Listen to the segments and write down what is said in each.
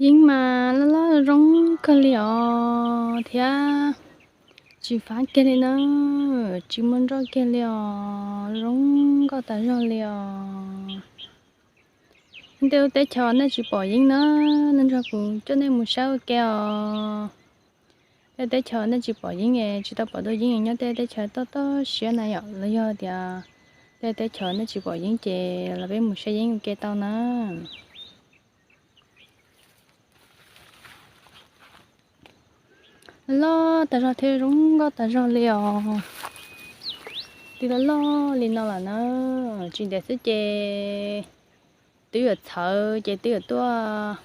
Yeeb mas loj loj zoo kawg li os thiab, tsis fav kiag li na, tsis muaj nroj kiag li os, zoo nkauj tas zog li os. Tej lub teb chaws nej tsis pom yeeb na, nej nrog kuv coj nej mus saib ua ke os. Tej teb chaws nej tsis pom yeeb es tsis tau pom dua yeeb nyob tej teb chaws toj toj siab na yom, los yog tias tej teb chaws nej tsis pom yeeb ces los peb mus saib yeeb ua ke tau na. Loj tas zog thiab zoo nkauj tas zog li os. Twb loj loj li no lawm na, tsis ntev xwb ces twb yuav txhawv ces twb yuav tuaj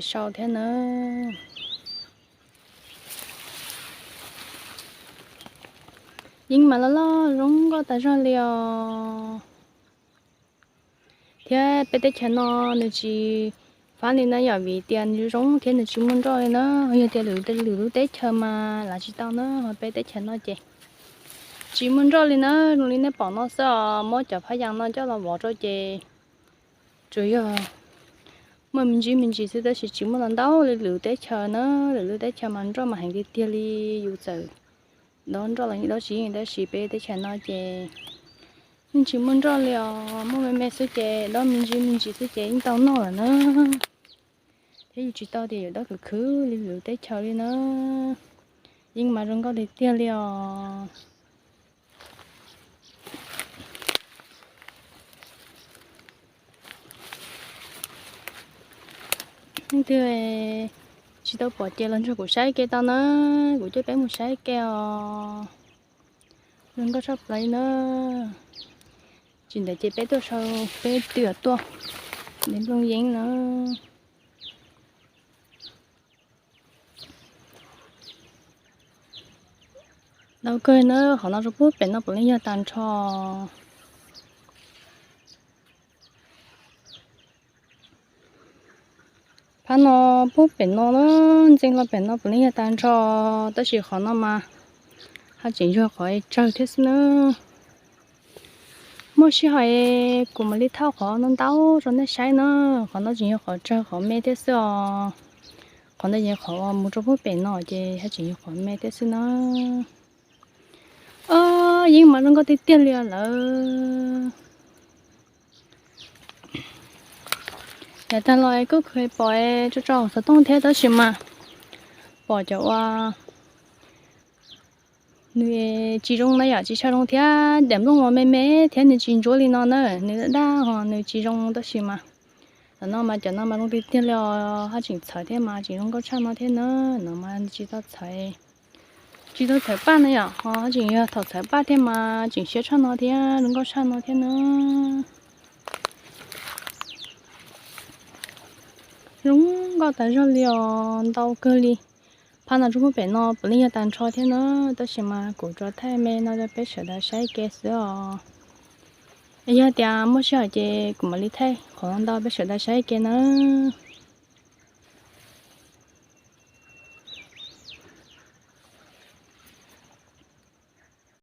sau thiab na. Yeeb mas loj loj zoo nkauj tas zog li os. Thiab peb teb chaws no nws tsis fav li na yom, vim tias nws zoo thiab nws tsis muaj nroj li na. Yog tias lwm lwm lub teb chaws mas lav tsis tau na, ho peb teb chaws no ces tsis muaj nroj li na, zoo li nej pom no xwb os. Muab cov phab yas no coj los vov rau ces tsuas yog muaj me ntsis me ntsis xwb tab sis tsis muaj los ntau li lwm lub teb chaws na. Lwm lub teb chaws mas nroj mas heev tiag tiag li, yus txawm dob nroj los yeej dob tsis yeej, tab sis peb teb chaws no ces yeej tsis muaj nroj li os, muaj me me xwb ces dob me ntsis me ntsis xwb ces yeej tau noj lawm na. Thiab yus tsis tau tias yuav dob khwv khwv li lwm teb chaws li na. Yeeb mas zoo nkauj tiag tiag li os. Leej twg tsis tau pom ces los nrog kuv saib ke tau na, kuv coj peb mus saib ke os. Zoo nkauj tshaj plaws li na. Tsis ntev ces peb tuaj sau, peb twb tuaj de nplooj yeeb na. Ntau kawg na, qhov no rau puag pem no puav leej yog tag nrho. Phab no puag pem no na, ntxeev los pem no puav leej yog tag nrho, tab sis qhov no mas haj tseem yog qhov tsawg thiab xwb na. Muaj sij hawm kuv mam li thauj qhov no ntau rau nej saib na. Qhov no tseem yog qhov tsawg qhov me thiab xwb os. Qhov ntawd yog qhov mus rau puag pem no ces haj tseem yog qhov me thiab xwb na. Os, yeeb mas zoo nkauj tiag tiag li os lawm. Yav tag los kuj pom tso tso hauv xov tooj thiab tab sis mas pom cov uas nws tsis zoo na yom, tsis tshua zoo thiab, daim nplooj uas me me thiab nws tsis ntsuab li no na, nws daj daj ho nws tsis zoo tab sis mas tam no mas cov no mas zoo tiag tiag li os, haj tseem txhawv thiab mas tseem zoo nkauj tshaj no thiab na. No mas tsis tau txhawv, tsis tau txhawv paj na yom, ho haj tseem yog thaum txhawv paj thiab mas tseem siab tshaj no thiab zoo nkauj tshaj no thiab na. Zoo nkauj tas zog li os, ntau kawg li. Phab no rau puag pem no puav leej yog tag nrho thiab na, tab sis mas kuv tsuas thaij me no rau peb sawv daws saib ke xwb os. Yog tias muaj sij hawm ces kuv mam li thaij qhov ntau peb sawv daws saib ke na.